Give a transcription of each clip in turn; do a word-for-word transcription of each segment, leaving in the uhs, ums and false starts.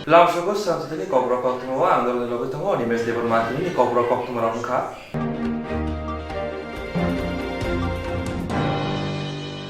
Lamsogo samsatini kokrok koktwma o ang dol dol logwi tongo, Animesh Debbarma tini kokrok koktwma rok wngkha.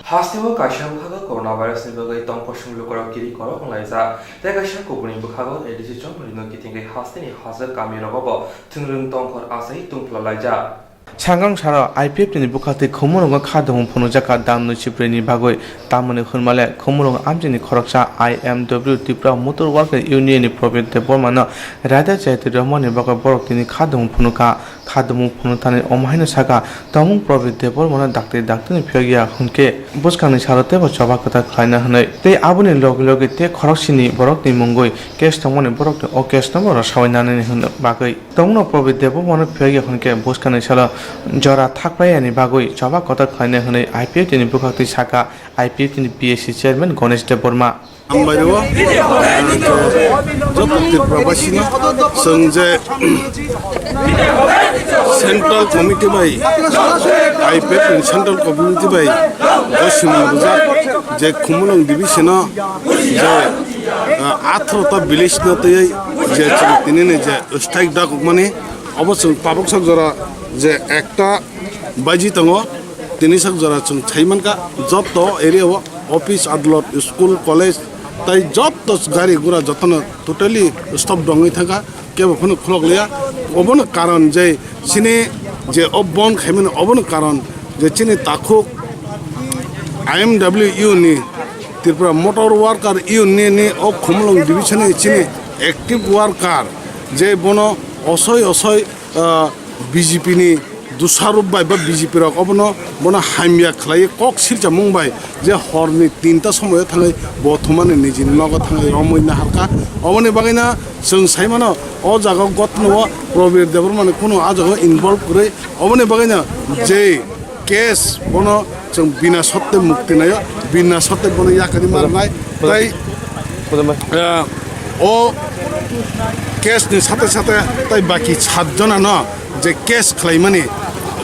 Hasteo kaisa bwkhago coronavirus ni bagwi tongkosong lukurok kiri korok wnglaijak, tei kaisa kubuni bwkhago A D C chongmani no kitingwi hasteni hajak kami rogo bo thwngrwng tongkhor achai tungphla laijak. Sangrong saro I P F T ni bwkhaktwi khumulwngo kha dongmung phunukjakha dan nwi chibrwini bagwi, tamoni hwnmale khumulwngo amchaini khoroksa I M W Tripura Motor Worker Union ni Probit Debbarma no raida chayatwi romani bagwi borok tini kha dongmung phunukha. Kha dongmung phunukthani omo haino sakha, tongmung Probit Debbarma no dakti dakti ni phiyokya hwnkhe bwskangni salo teibo choba kwtal khlaina hwnwi tei aboni logi logi tei khoroksini borokni mungwi case tongmani borokni o case no bo rwsawai nanani hwnwi bagwi. Tongno Probit Debbarmano phiyokya hwnkhe bwskangni salo jora thakphaiyani bagwi choba kotor khlainai hwnwi I P F T ni bwkhaktwi sakha I P F T ni P S C chairman Ganesh Debbarma. Hambai rwo, joto Tripura basino chwng je Central Committee bai, I P F T ni Central Committee bai gosimung rijak je Khumulwng division o je, ah, atharo ta village no twiwi je chwng tinini je strike dakukmani, obo chwng tabuksa jora je ekta baji tongo, tini sak jora chwng sai mankha, joto area o office, adalot, school, college tai joto gari gura jotono totally stop dongwi thangkha, kebo phano khulok liya. Obono karon je chini je o bon khaimani, obono karon je chini takhuk I M W U ni, Tripura Motor Worker Union ni o Khumulwng division ni chini active worker, je bono osoi osoi, ah, B J P ni dusarop bai ba B J P rok obono, bono hamya khlaiwi kok silchamung bai je horni tinta somoio thangwi bo thumani nijini nogo thangwi romwi naharkha. Oboni bagwino chwng sai mano, o jaga o gotno o Probit Debbarma ni kunu ah jaga o involve kwrwi. Oboni bagwino je case bono chwng bina sotte mukti naio, bina sotte bono yakani marnai. Tai, ah, o case ni sate sate tai baki sat jona no je case khlaimani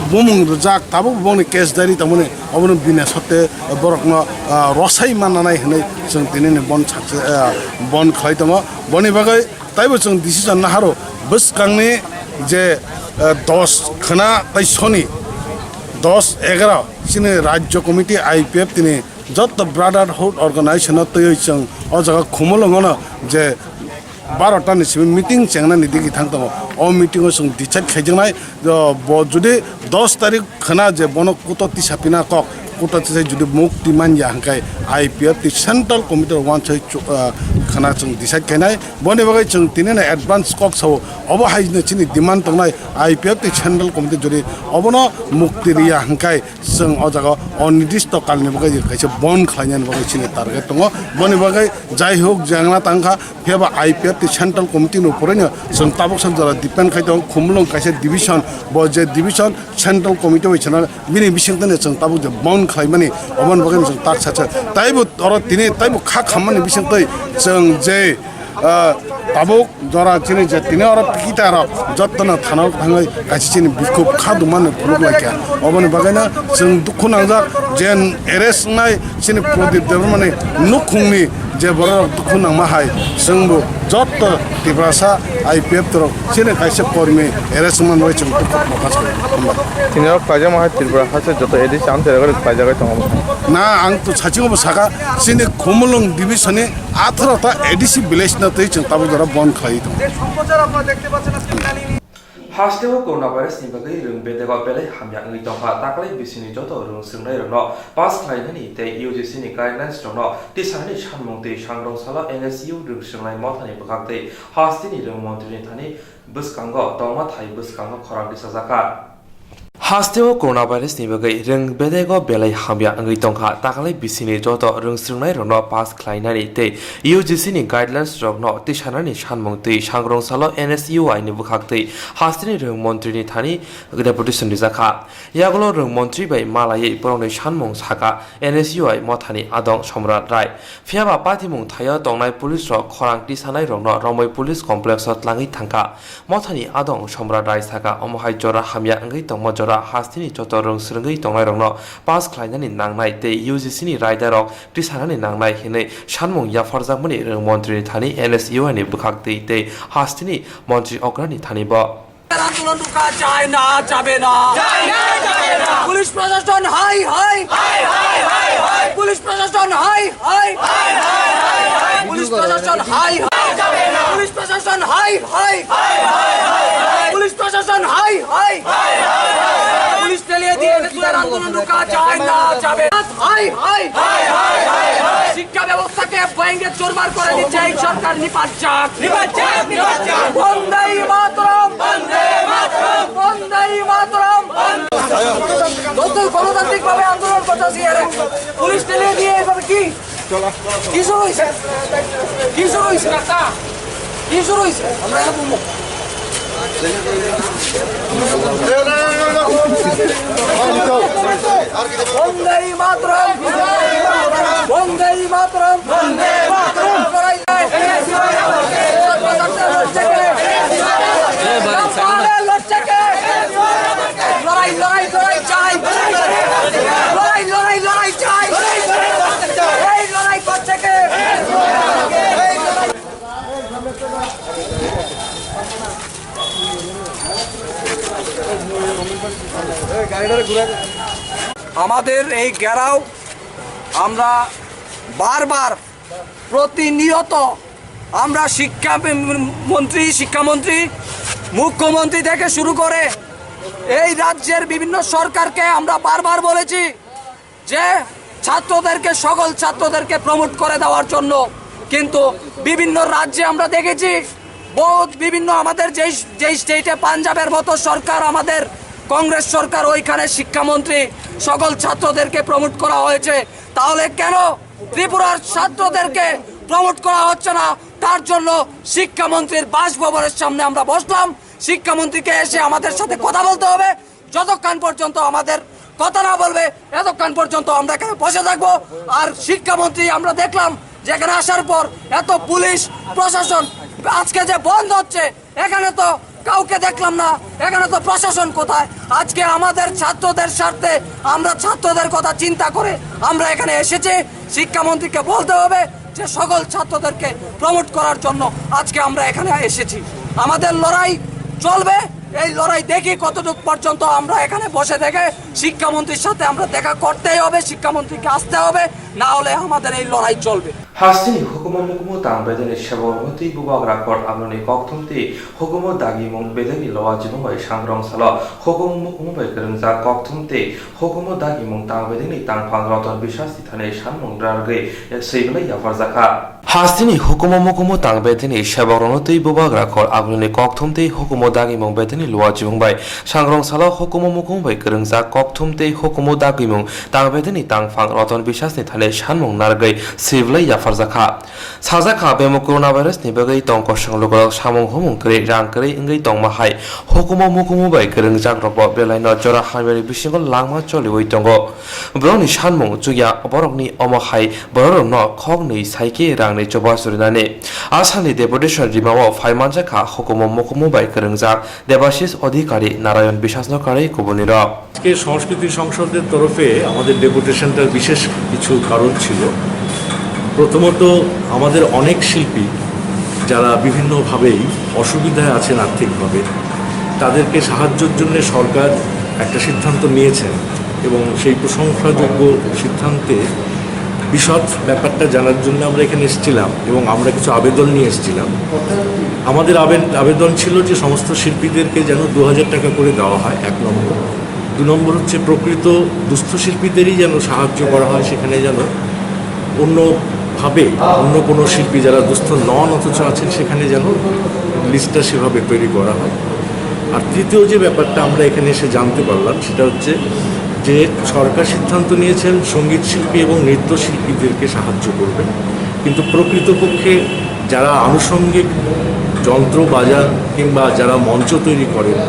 bumung rijak, tabuk bongni case diary tongmani, obono bina sotte borokno, ah, rosai mannanai hwnwi chwng tinini bon sakse, ah, bon khlai tongo. Boni bagwi taibo chwng decision naharo bwskangni je, ah, dos khwna tai soni dos egaroh chini Rajya Committee I P F T ni joto Brotherhood Organization no twiwi chwng o jaga Khumulwngono je barota ni simi meeting chengnani digi thang tongo. O meeting o chwng decide khaijaknai, o, bo jodi dos tarik khwna je bono kuto tisa pina kok, kuto tisa jodi mukti manya hwnkhe I P F T Central Committee rok wansai chu-, ah, khwna chwng decide khainai. Boni bagwi chwng tinino advance kok sao, obo hai no chini demand tongnai, I P F T Central Committee jodi obono mukti riya hwnkhe chwng o jaga o nirdisto kalni bagwi kaisa bon khlainani bagwi chini target tongo. Boni bagwi jai hok jengna tangkha, phiya ba I P F T Central Committee no puraino chwng tabuk sak jora depend khai tongo. Khumulwng kaisa division, bo je division Central Committee bai chana bini bisingtwi chwng tabuk je bon khlaimani, oboni bagwi chwng tak sacha. Taibo oro tini taibo kha khammani bisingtwi chwng je ah, tabuk jora chini je tini oro kita rok jotono thana o thangwi kaisa chini bikhuk kha duma no phunuk laikha. Oboni bagwino chwng dukhu nangjak je arrest wngnai chini Pradip Debbarmani nukhungni je borok rok dukhu nangma hai chwngbo joto Tiprasa I P F T rok chini kaisa kormi arrest wngmani bagwi chwng dukhu prokash khaio. Hambai. Tini oro khlaijak ma hai Tripura haste joto A D C amchai rok khlaijagwi tongo. Na, ang to sachingo bo saka chini Khumulwng division ni atharo ta A D C village no twi chwng tabuk jora bon khlai tongo. Hasteo coronavirus ni bagwi rwng bedego belai hamya wngwi tongkha, taklai bisini joto rwng swrwngnairokno pass khlainani tei U G C ni guidelines rokno tisanani sanmung twi sangrong salo N S U rwng swrwngnai mothani bwkhaktwi hasteni rwng montri ni thani bwskango tongma thai bwskango khorang tisajakha. Hasteo coronavirus ni bagwi rwng bedego belai hamya wngwi tongkha, taklai bisini joto rwng swrwngnairokno pass khlainani tei U G C ni guidelines rokno tisanani sanmung twi sangrong salo N S U I ni bwkhaktwi hasteni rwng montri ni thani deputation rijakha. Yagulo rwng montri bai malaiwi borokni sanmung saka N S U I mothani adong Somrat Rai. Phiyaba patimung thaio tongnai police rok khorang tisanairokno romwi police complex o tlangwi thangkha. Mothani adong Somrat Rai saka omo hai jora hamya wngwi tongma jora Hasteni joto rwng swrwngwi tongnairokno pass khlainani nangnai tei U G C ni raidarok tisanani nangnai hinwi sanmung yapharjakmani rwng montrini thani N S U I ni bwkhak twi tei hasteni montri okrani thani bo. আন্দোলন রুকা যায় না, যাবে না। পুলিশ প্রশাসন high high. Police প্রশাসন high high. Police প্রশাসন high high. Police প্রশাসন হাই হাই। পুলিশ প্রশাসন হাই হাই। পুলিশ ঠেলিয়ে দিয়ে এনএসইউআইর আন্দোলন রুকা যায় না, যাবে না। High high. শিক্ষা ব্যবস্থাকে ভেঙে চুরমার করে দিচ্ছে এই সরকার। নিপাত যাক। নিপাত যাক, নিপাত যাক। বন্দে মাতরম। বন্দে মাতরম। বন্দে মাতরম। নতুন গণতান্ত্রিকভাবে আন্দোলন করতেছি, এরা পুলিশ ঠেলিয়ে দিয়ে এভাবে কি? কি শুরু হয়েছে? কি শুরু হয়েছে? কি শুরু হয়েছে? আমরা এখানে বলবো। বন্দে মাতরম! বন্দে মাতরম! বন্দে মাতরম! লড়াই নাই! লড়ছে কে? লড়াই, লড়াই, লড়াই চাই! লড়াই, লড়াই, লড়াই চাই! এই লড়াই করছে কে? আমাদের এই ঘেরাও আমরা বারবার, প্রতিনিয়ত আমরা শিক্ষা মন্ত্রী, শিক্ষামন্ত্রী, মুখ্যমন্ত্রী থেকে শুরু করে এই রাজ্যের বিভিন্ন সরকারকে আমরা বারবার বলেছি যে ছাত্রদেরকে, সকল ছাত্রদেরকে প্রমোট করে দেওয়ার জন্য। কিন্তু বিভিন্ন রাজ্যে আমরা দেখেছি, বহুত বিভিন্ন, আমাদের যেই, যেই স্টেটে পাঞ্জাবের মতো সরকার, আমাদের কংগ্রেস সরকার, ওইখানে শিক্ষামন্ত্রী সকল ছাত্রদেরকে প্রমোট করা হয়েছে। তাহলে কেন ত্রিপুরার ছাত্রদেরকে প্রমোট করা হচ্ছে না? তার জন্য শিক্ষামন্ত্রীর বাসভবনের সামনে আমরা বসলাম। শিক্ষামন্ত্রীকে এসে আমাদের সাথে কথা বলতে হবে। যতক্ষণ পর্যন্ত আমাদের কথা না বলবে, এতক্ষণ পর্যন্ত আমরা এখানে বসে থাকবো। আর শিক্ষামন্ত্রী, আমরা দেখলাম যে এখানে আসার পর এত পুলিশ প্রশাসন, আজকে যে বন্ধ হচ্ছে, এখানে তো কাউকে দেখলাম না, এখানে তো প্রশাসন কোথায়? আজকে আমাদের ছাত্রদের স্বার্থে, আমরা ছাত্রদের কথা চিন্তা করে আমরা এখানে এসেছি। শিক্ষামন্ত্রীকে বলতে হবে যে সকল ছাত্রদেরকে প্রমোট করার জন্য আজকে আমরা এখানে এসেছি। আমাদের লড়াই চলবে, এই লড়াই দেখি কতটুকু পর্যন্ত আমরা এখানে বসে থেকে শিক্ষামন্ত্রীর সাথে আমরা দেখা করতেই হবে, শিক্ষামন্ত্রীকে আসতে হবে, না হলে আমাদের এই লড়াই চলবে। Hasteni hukumu mukumu tang bedeni sebok rwngtwi bubagra khor aboni kokthum tei hukumu dagimung bedeni loa chibung bai sangrong salo hukumu mukumu bai kwrwngjak kokthum tei hukumu dagimung tang bedeni tangphang Roton Biswas ni thani sanmung narwgwi swi belai yapharjakha. Hasteni hukumu mukumu tang bedeni sebakrokno tei bubagra khor aboni kokthum tei hukumu dagimung bedeni loa chibung bai sangrong salo hukumu mukumu bai kwrwngjak kokthum tei hukumu dagimung tang bedeni tangphang Roton Biswas ni thani sanmung narwgwi swi belai yapharjakha. Sajakha, bemo coronavirus ni bagwi tong kosong lukurok samung humung kwrwi, rang kwrwi wngwi tongma hai hukumu mukumu bai kwrwngjak rokbo belaino jora hamyani bisingo langma choliwi tongo. Borokni sanmung chukya borokni omo hai bororokno khoknwi saikhe rangni chubachu rinani. Asalni deputation rimao phai manjakha hukumu mukumu bai kwrwngjak Debashis Adhikari, Narayan Biswas no karwi kubunirok. আজকে সংস্কৃতি সংসদের তরফে আমাদের ডেপুটেশনটার বিশেষ কিছু কারণ ছিল। প্রথমত, আমাদের অনেক শিল্পী যারা বিভিন্নভাবেই অসুবিধায় আছেন আর্থিকভাবে, তাদেরকে সাহায্যের জন্য সরকার একটা সিদ্ধান্ত নিয়েছেন এবং সেই প্রশংসাযোগ্য সিদ্ধান্তে বিশদ ব্যাপারটা জানার জন্য আমরা এখানে এসেছিলাম এবং আমরা কিছু আবেদন নিয়ে এসেছিলাম। আমাদের আবেদ-, আবেদন ছিল যে সমস্ত শিল্পীদেরকে যেন দু হাজার টাকা করে দেওয়া হয়, এক নম্বর। দু নম্বর হচ্ছে প্রকৃত দুস্থ শিল্পীদেরই যেন সাহায্য করা হয়, সেখানে যেন অন্যভাবে অন্য কোনো শিল্পী যারা দুস্থ নন অথচ আছেন সেখানে যেন লিস্টটা সেভাবে তৈরি করা হয়। আর তৃতীয় যে ব্যাপারটা আমরা এখানে এসে জানতে পারলাম সেটা হচ্ছে যে সরকার সিদ্ধান্ত নিয়েছেন সঙ্গীত শিল্পী এবং নৃত্য শিল্পীদেরকে সাহায্য করবেন, কিন্তু প্রকৃতপক্ষে যারা আনুষঙ্গিক যন্ত্র বাজান কিংবা যারা মঞ্চ তৈরি করেন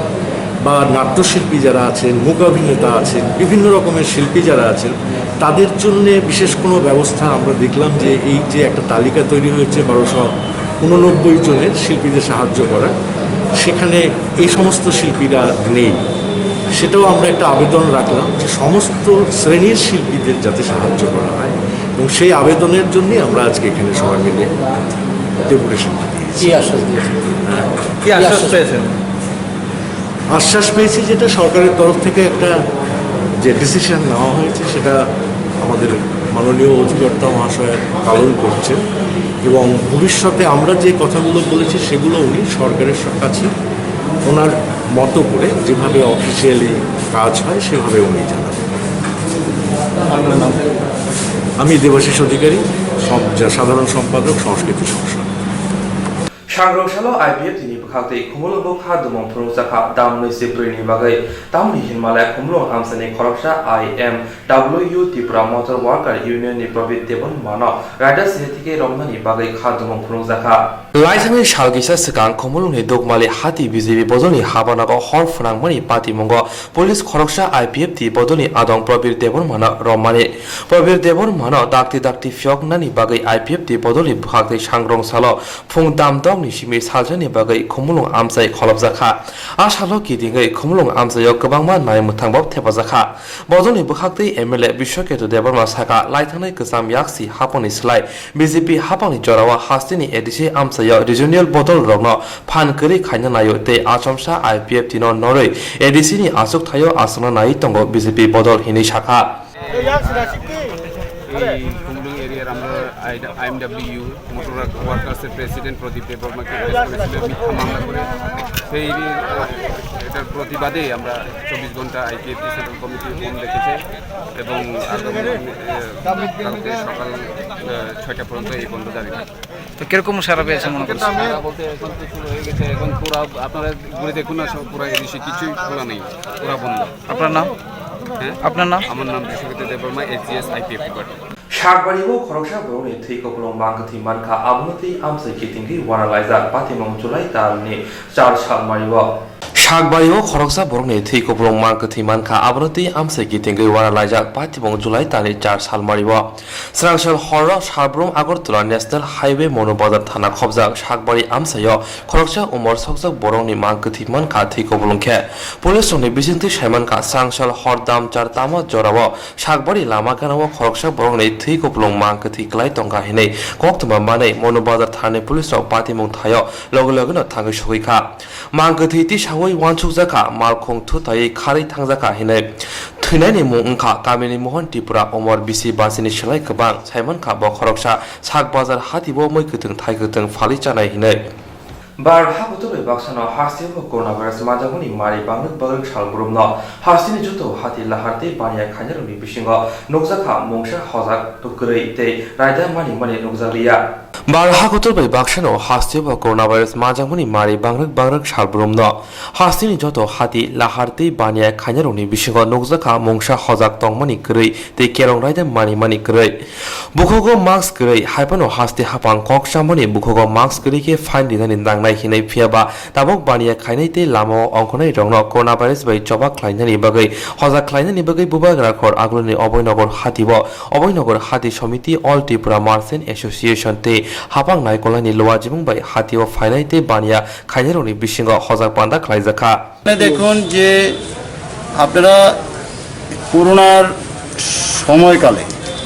বা নাট্যশিল্পী যারা আছেন, মূকাভিনেতা আছেন, বিভিন্ন রকমের শিল্পী যারা আছেন, তাদের জন্য বিশেষ কোনো ব্যবস্থা আমরা দেখলাম যে এই যে একটা তালিকা তৈরি হয়েছে বারোশো ঊননব্বই জনের শিল্পীদের সাহায্য করা, সেখানে এই সমস্ত শিল্পীরা নেই। সেটাও আমরা একটা আবেদন রাখলাম যে সমস্ত শ্রেণীর শিল্পীদের যাতে সাহায্য করা হয়, এবং সেই আবেদনের জন্যই আমরা আজকে এখানে সবাই মিলে ডেপুটেশনটা দিয়েছি। কি আশ্বাস দিয়েছেন? কি আশ্বাস আশ্বাস? পেয়েছেন? আশ্বাস পেয়েছি যেটা সরকারের তরফ থেকে একটা যে ডিসিশন নেওয়া হয়েছে, সেটা আমাদের মাননীয় অধিকর্তা মহাশয় পালন করছেন, এবং ভবিষ্যতে আমরা যে কথাগুলো বলেছি, সেগুলো উনি সরকারের স-, কাছে ওনার মতো করে যেভাবে অফিসিয়ালি কাজ হয়, সেভাবে উনি জানাবেন। আপনার নাম? আমি দেবাশিস অধিকারী, সম-, যা-, সাধারণ সম্পাদক, সংস্কৃতি সংসদ। Sangrong salo I P F T ni bwkhak tei Khumulwngo kha dumung phunukjakha, tamni se bwrwini bagwi. Tamni hinmale Khumulwng amchaini khoroksa I M W Tripura Motor Worker Union ni Probit Debbarma no raida se thike romnani bagwi kha dumung phunukjakha. Laithangni sal kisa swkang Khumulwngni Dukmali hati B J P bodolni habanago hor phwnangmani patimungo police khoroksa I P F T bodolni adong Probit Debbarma no romnani. Probit Debbarma no dakti dakti phiyoknani bagwi I P F T bodolni bwkhak tei Sangrong salo phung damdokni simi salsani bagwi Khumulwng amchai kholopjakha. A salo kitingwi Khumulwng amchaio kwbangma naimwthangbo thepajakha. Bodolni bwkhaktwi M L A Biswaketu Debbarma sakha, laithangnai kwcham yaksi haphangni slai B J P haphangni jorao hasteni A D C amchaio regional bodolrokno phan kwrwi khaina naio tei achomsa I P F T no norwi A D C ni achukthaio achukna naiwi tongo B J P bodol hinwi sakha. এই কুমলুং এরিয়ার আমরা আইএমডাব্লিউ মোটর ওয়ার্কার্সের প্রেসিডেন্ট প্রদীপ দেববর্মাকে অ্যারেস্ট করেছিল মিথ্যা মামলা করে। সেই, আহ, এটার প্রতিবাদে আমরা চব্বিশ ঘন্টা আইপিএফটি সেন্ট্রাল কমিটি বন্ধ রেখেছে এবং আগামী, আহ, কালকে সকাল, আহ, ছয়টা পর্যন্ত এই বন্ধ জারি থাকবে। তো কিরকম সারা পেয়েছে মনে করছেন? সারা বলতে এখন তো শুরু হয়ে গেছে, এখন পুরা আপনারা ঘুরে দেখুন না, সব পুরা এডিসি কিছুই খোলা নেই, পুরা বন্ধ। আপনার নাম? হ্যাঁ? আপনার নাম? আমার নাম Biswajit Debbarma, SGS IPF department. Sakbari o khoroksa borokni thwi kupulung mangkwthwi mankha, abono twi amchai kitingwi uana laijak, patimung July talni char salmari o. Sakbari o khoroksa borokni thwi kupulung mangkwthwi mankha, abono twi amchai kitingwi uana laijak, patimung July talni char salmari o. Swrangsa horo Salbrum Agartala National Highway Monu Bazar thana khobjak Sakbari amchaio khoroksa umor sokjak borokni mang kwthwi mankha thwi kupulung khe. Police rokni bisingtwi saimankha, swrangsa hor damchar tamo jorao Sakbari lama ganao khoroksa borokni thwi kupulung mang kwthwi kwlai tongkha hinwi koktwma manwi Monu Bazar thanani police rok patimung thaio loge logeno thangwi sogwi kha. Mang kwthwi tisaui uansukjakha, malkhung thutaiwi kharwi thangjakha hinwi. Thwinaini mung wngkha kamini Mohan Tripura, umor bisi bachini slai kwbang, saimankha bo khoroksa sak bazar hatio mui kwthwng thai kwthwng phalwi chanai hinwi. Bharat hakotor bai baksano hasteo coronavirus manjakmani mari bangrwk bangrwk salbrumno hasteni joto hati lahar tei baniya khainarokni bisingo nukjakha mungsa hojak kwrwi tei raida mani mani nukjakliya. Bharat hakotor bai baksano hasteo coronavirus manjakmani mari bangrwk bangrwk salbrumno hasteni joto hati lahar tei baniya khainarokni bisingo nukjakha mungsa hojak tongmani kwrwi tei kerong raida mani mani kwrwi. Bukhugo mask kwrwi, haiphano haste haphang kok chamani bukhugo mask kwrwi khe fine rinani nangnai hinwi, phiyaba tabuk baniya khainai tei lamao ongkhornairokno coronavirus bai choba khlainani bagwi hojak khlainani bagwi Bubagra khor Agulini Oboi Nogor hatio Oboi Nogor hati somiti, All Tripura Merchant Association tei haphang naikolaini luajimung bai hatio phainai tei baniya khainairokni bisingo hojak panda khlaijakha. মানে দেখুন যে আপনারা করোনার সময়কালে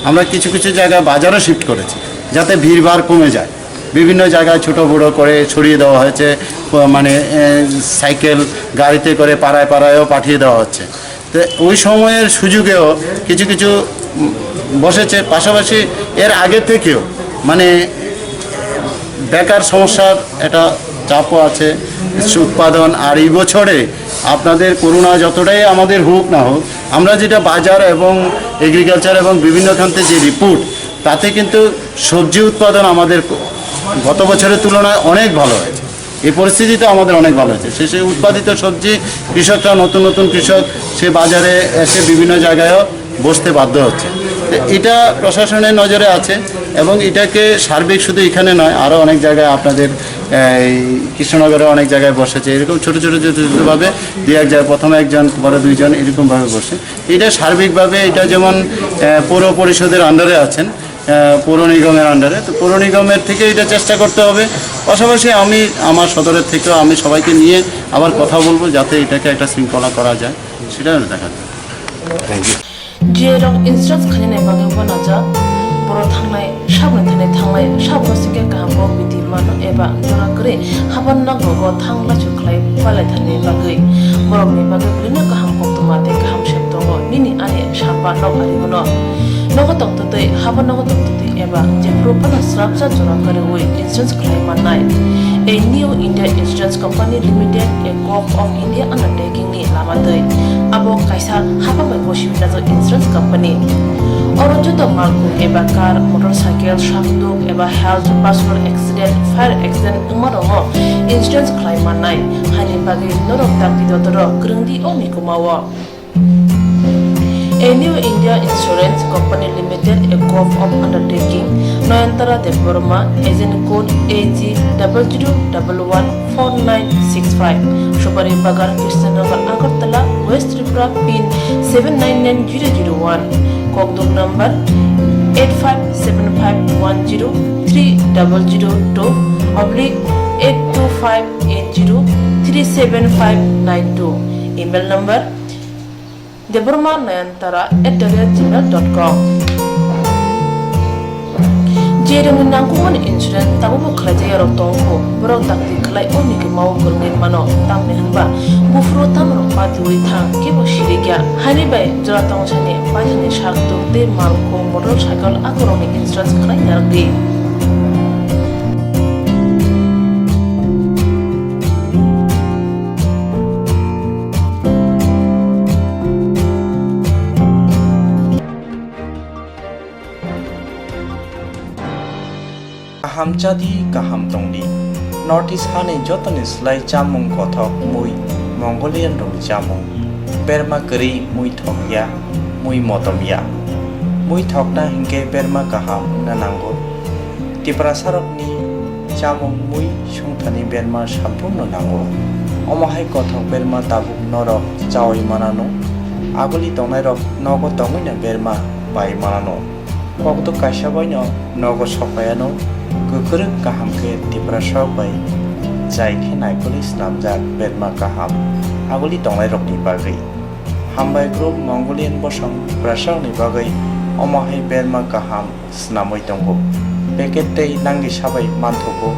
আমরা কিছু কিছু জায়গায় বাজারও শিফট করেছি, যাতে ভিড়ভাড় কমে যায়। বিভিন্ন জায়গায় ছোট বড় করে ছড়িয়ে দেওয়া হয়েছে, প-, মানে, এ, সাইকেল, গাড়িতে করে পাড়ায় পাড়ায়ও পাঠিয়ে দেওয়া হচ্ছে। তো ওই সময়ের সুযোগেও কিছু কিছু, উম, বসেছে। পাশাপাশি এর আগে থেকেও, মানে, বেকার সমস্যার একটা চাপও আছে, উৎপাদন। আর এই বছরে আপনাদের করোনা যতটাই আমাদের হোক না হোক, আমরা যেটা বাজার এবং এগ্রিকালচার এবং বিভিন্ন খান্তে যে রিপোর্ট, তাতে কিন্তু সবজি উৎপাদন আমাদের গত বছরের তুলনায় অনেক ভালো হয়েছে। এই পরিস্থিতিতে আমাদের অনেক ভালো হয়েছে। শেষে উৎপাদিত সবজি কৃষকরা, নতুন নতুন কৃষক, সে বাজারে এসে বিভিন্ন জায়গায়ও বসতে বাধ্য হচ্ছে। তো এটা প্রশাসনের নজরে আছে এবং এটাকে সার্বিক শুধু এখানে নয়, আরও অনেক জায়গায় আপনাদের এই কৃষ্ণনগরে অনেক জায়গায় বসেছে। এরকম ছোট ছোট ছোট ছোটভাবে দুই এক জায়গায়, প্রথমে একজন, পরে দুইজন, এরকমভাবে বসে। এটা সার্বিকভাবে এটা যেমন, আহ, পৌর পরিষদের আন্ডারে আছেন, আহ, পৌর নিগমের আন্ডারে, তো পৌর নিগমের থেকে এটা চেষ্টা করতে হবে। পাশাপাশি আমি আমার সদরের থেকেও আমি সবাইকে নিয়ে আবার কথা বলবো, যাতে এটাকে একটা শৃঙ্খলা করা যায়। Sida no taka. Thank you. J rok insurance khainani bagwi uanajak, borok thangnai, saboni thani thangnai, saboni singkhe kaham kok bidi mano eba jora kwrwi haban nok rogo thang lachu khlai palai thani bagwi. Borokni bagwi belino kaham koktwma tei kaham sep tongo, nini ani samba nok ari bono. Nogo tongtwtwi, haban nogo tongtwtwi eba jephuru phano swrapsa jora kwrwi insurance khlai mannai. A New India Insurance Company Limited, a Gov of India undertaking ni lama twi. Abo kaisa haphang bai bosi hwnjak insurance company. Oro joto malkhung eba car, motorcycle, sakduk eba health, personal accident, fire accident wngma rokno insurance khlai mannai. Haini bagwi norok dakti dotoro kwrwng di o mikuma o. A New India Insurance Company Limited, a Gov of Undertaking, Nayantara Debbarma, agent code A G double zero double one four nine six five, Supari Bagan, Krishnanagar, Agartala, West Tripura, pin seven nine nine zero zero one, kokduk number eight five seven five one zero three double zero two oblique eight two five eight zero three seven five nine two, email number Debbarma Nayantara at the rate gmail dot com. Jerokni nangkukmani insurance tabukbo khlaijak yarok tongo, borok dakti khlai o mikuma o kwrwngwi mano, tamni hwnba buphuru tamrok patiwi thang kebo sirikya. Haini bai jora tongsani paithakni sak tuk tei malkhung motor cycle akorokni insurance khlai narwkdi. Kaham chadi, kaham tongdi. North East hani jotoni slai chamung kothok mui, Mongolian rokni chamung. Berma kwrwi mui thokya, mui motomya. Mui thokna hinkhe berma kaham wngna nango. Tiprasarokni chamung mui sungthani berma samphurno nango. Omo hai kothok berma tabuk norok chaui manano. Aguli tongnairok nogo tongwino berma pai manano. Kokduk kaisa baino nogo sokpaiano kwkrwk kaham khe Tiprasarok bai jai khe naikolwi snamjak berma kaham aguli tongnairokni bagwi. Hambai Group Mongolian bosong Tiprasarokni bagwi omo hai berma kaham snamwi tongo. Packet tei nangni sabai manthogo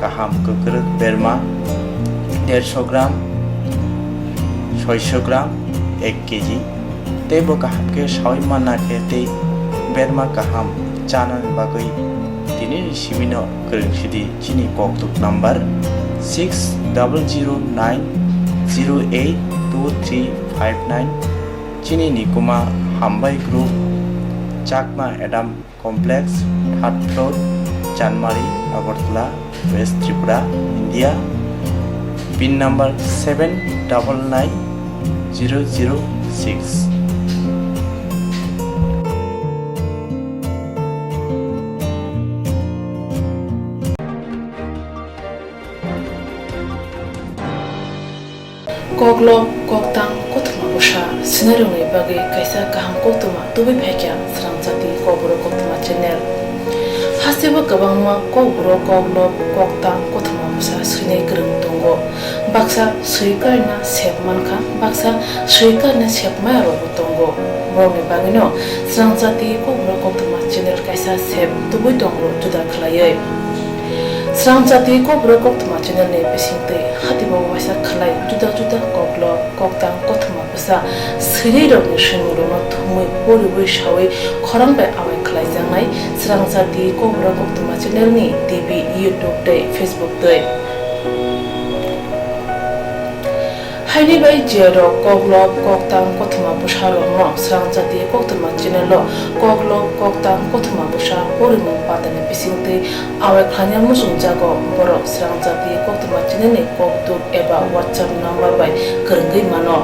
kaham kwkrwk berma dersho gram, soisho gram, ek kg. Tei bo kaham khe saui manna khe tei berma kaham chanani bagwi tinini simino kwrwng sidi chini kokduk number six double zero nine zero eight two three five nine. Chini nikuma Hambai Group, Chakma Adam Complex, third floor, Chanmari, Agartala, West Tripura, India. Pin number seven double nine zero zero six. Koklop, koktang, kothoma bwsa swinairokni bagwi kaisa kaham koktwma tubui phaikha Srangchati Kokborok Koktwma channel. Hasteo kwbangma kokborok, koklop, koktang, kothoma bwsa swinai kwrwng tongo. Baksa swi karina sep mankha, baksa swi karina sep maya rokbo tongo. Borokni bagwino Srangchati Kokborok Koktwma channel kaisa sep tubui tongo juda khwlaiwi. Srangchati Kokborok Koktwma channel ni bisingtwi hatibo waisa khwlai juda juda koklop, koktang, kothoma bwsa swinai rokni swimung rokno thumwi poriwi sawi khorang bai awai khwlaijaknai Srangchati Kokborok Koktwma channel ni T V, YouTube tei Facebook twi. Haini bai je rok koklop, koktang, kothoma bwsa rokno Srangchati Koktwma channel o koklop, koktang, kothoma bwsa porimung patani bisingtwi awai khlaina muchungjago, borok Srangchati Koktwma channel ni kokduk eba WhatsApp number bai kwrwngwi mano.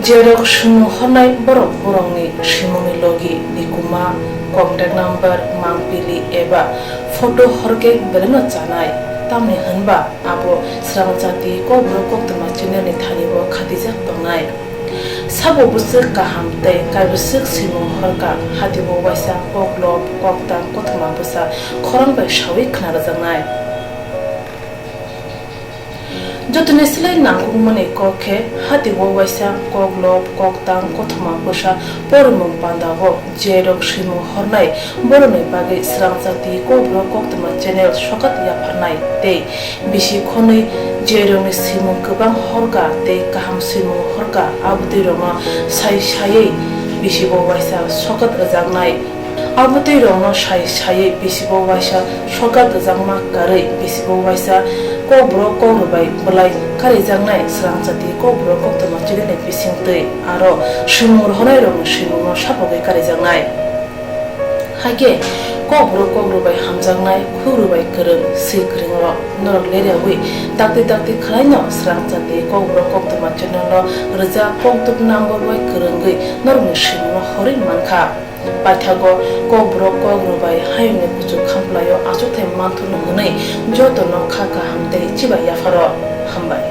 Je rok swimung hornai borok borokni swimungni logi, nikuma, contact number, mangpili eba photo horkhe belai no chanai, tamni hwnba abo Srangchati Kokborok Koktwma channel ni thani bo khatijak tongnai. Sabo bwswk kaham tei kaibwswk swimung horkha, hatibo waisa koklop, koktang, kothoma bwsa khorang bai sawi khna rwjaknai. Jotoni slai nangkukmani kok khe, hatio waisa koklop, koktang, kothoma bwsa porimung pandao je rok swimung hornai borokni bagwi Srangchati Kokborok Koktwma channel sokat yapharnai tei bisi khonwi je rokni swimung kwbang horka tei kaham swimung horka, abotwi rokno sai saiwi bisibo waisa sokat rwjaknai. Abotwi rokno sai saiwi bisibo waisa sokat rwjakma karwi bisibo waisa Kokborok Kokrwbai bwlai karijaknai Srangchati Kokborok Koktwma channel ni bisingtwi aro swimung rohornai rokni swimungno sapogwi karijaknai. Haikhe Kokborok Kokrwbai hamjaknai, Kokrwbai kwrwng, swi kwrwng rok norok leriawi dakti dakti khwlaino Srangchati Kokborok Koktwma channel no rwjak koktuk number bai kwrwngwi norokni swimungno horwi mankha. Paithago Kokborok Kokrwbai hayungni kuchuk khamplaio achukthai manthurno hwnwi jotono kha kaham tei chibai yapharo hambai.